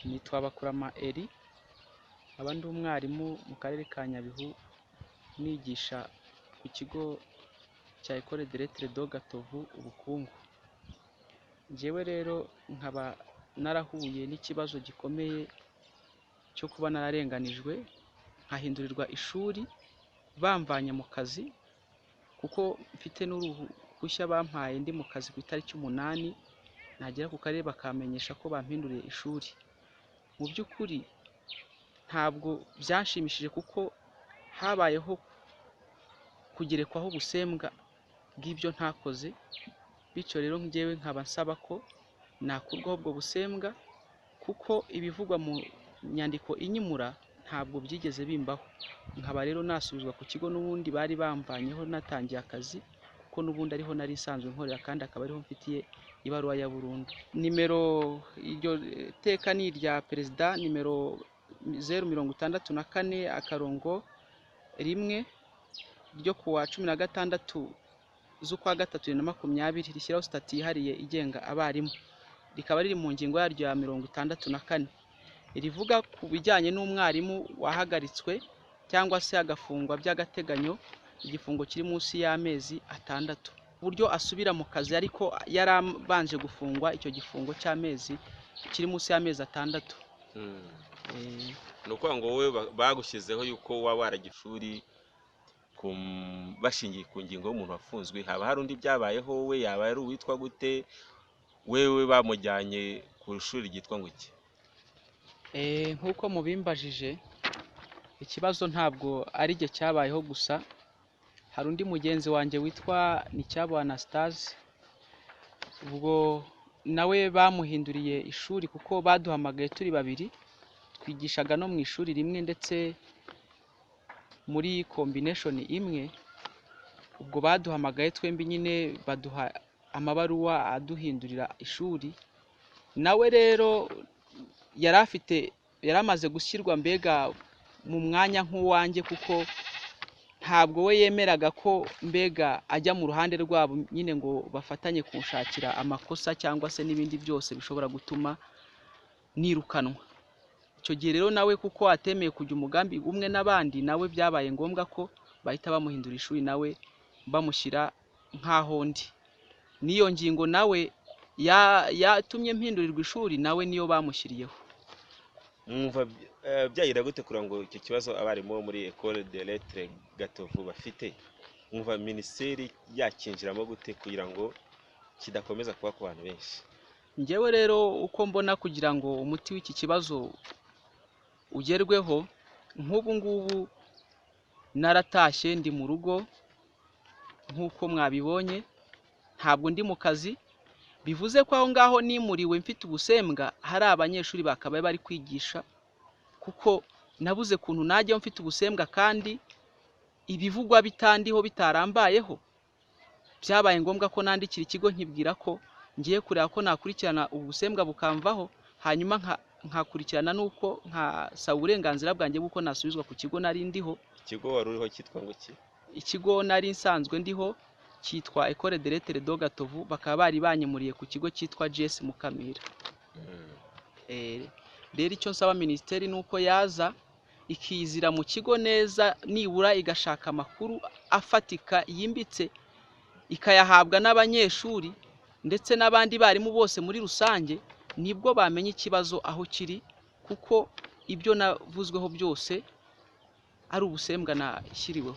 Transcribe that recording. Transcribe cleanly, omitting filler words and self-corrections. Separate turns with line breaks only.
Nitwa Bakurama Elie, nkaba ndi umwarimu mu karere ka Nyabihu, nigisha ku kigo cya Ecole de Lettres de Gatovu ubukungu. Njyewe rero nkaba narahuye n'ikibazo gikomeye cyo kuba nararenganijwe, nkahindurirwa ishuri bamvanye mu kazi, kuko mfite n'uruhushya bampaye ndi mu kazi ku itariki 8, nagera ku karere bakamenyesha ko bampinduriye ishuri. Mu by'ukuri ntabwo byanshimishije kuko habayeho kugerekwaho ubusembwa bw'ibyo ntakoze, bityo rero njyewe nkaba nsaba ko nakurwaho ubwo busembwa, kuko ibivugwa mu nyandiko inyimura ntabwo byigeze bimbaho. Nkaba rero nasubizwa ku kigo n'ubundi bari bamvanyeho natangiye akazi, kuko n'ubundi ariho nari nsanzwe nkorera kandi akaba ariho mfitiye ibaruwa ya burundu. Nimero iryo teka ni irya perezida, nimero 064-1 ryo kuwa 16 z'ukwa 3 2020, rishyiraho sitati yihariye igenga abarimu, rikaba riri mu ngingo yaryo ya 64, rivuga ku bijyanye n'umwarimu wahagaritswe cyangwa se agafungwa by'agateganyo igifungo kiri munsi y'amezi 6, uburyo asubira mu kazi ariko yarabanje gufungwa icyo gifungo cy'amezi kiri munsi y'amezi 6.
Ni ukuvuga ngo wowe bagushyizeho yuko waba waragishuri bashingiye ku ngingo y'umuntu wafunzwe, haba hari undi byabayeho we yaba ari uwitwa gute, wewe bamujyanye ku ishuri ryitwa ngo iki?
Nk'uko mubimbajije, ikibazo ntabwo ari jye cyabayeho gusa, hari undi mugenzi wanjye witwa Nicyabo Anastase, ubwo nawe bamuhinduriye ishuri kuko baduhamagaye turi babiri, twigishaga no mu ishuri rimwe ndetse muri combination imwe, ubwo baduhamagaye twembi nyine baduha amabaruwa aduhindurira ishuri. Nawe rero yari amaze gushyirwa mbega mu mwanya nk'uwanjye, kuko ntabwo we yemeraga ko mbega ajya mu ruhande rwabo nyine ngo bafatanye kunshakira amakosa cyangwa se n'ibindi byose bishobora gutuma nirukanwa. Icyo gihe rero nawe kuko atemeye kujya umugambi umwe n'abandi, nawe byabaye ngombwa ko bahita bamuhindura ishuri, nawe bamushyira nk'aho ndi. N'iyo ngingo nawe yatumye mpindurirwa ishuri, nawe niyo bamushyiriyeho.
Mwumva byagira gute kugira ngo icyo kibazo abarimu bo muri Ecole de Lettres Gatovu bafite, mwumva minisiteri yakinjiramo gute kugira ngo kidakomeza kuba ku bantu benshi?
Njyewe rero uko mbona kugira ngo umuti w'iki kibazo ugerweho, nk'ubu ngubu naratashye ndi mu rugo nk'uko mwabibonye, ntabwo ndi mu kazi, bivuze ko aho ngaho nimuriwe mfite ubusembwa hari abanyeshuri bakabaye bari kwigisha, kuko nabuze kuntu najyaho mfite ubusembwa kandi ibivugwa bitandiho bitarambayeho. Byabaye ngombwa ko nandikira ikigo nkibwira ko ngiye kureba ko nakurikirana ubusembwa bukamvaho, hanyuma nkakurikirana nuko nkasaba uburenganzira bwanjye bw'uko nasubizwa ku kigo nari ndiho.
Ikigo wari uriho cyitwa ngo iki?
Ikigo nari nsanzwe ndiho cyitwa Ecole de Lettres de Gatovu, bakaba bari banyimuriye ku kigo cyitwa GS Mukamira. Rero icyo nsaba minisiteri nuko yaza ikizira mu kigo neza, nibura igashaka amakuru afatika yimbitse, ikayahabwa n'abanyeshuri ndetse n'abandi barimu bose muri rusange, nibwo bamenya ikibazo aho kiri, kuko ibyo navuzweho byose ari ubusembwa nashyiriweho.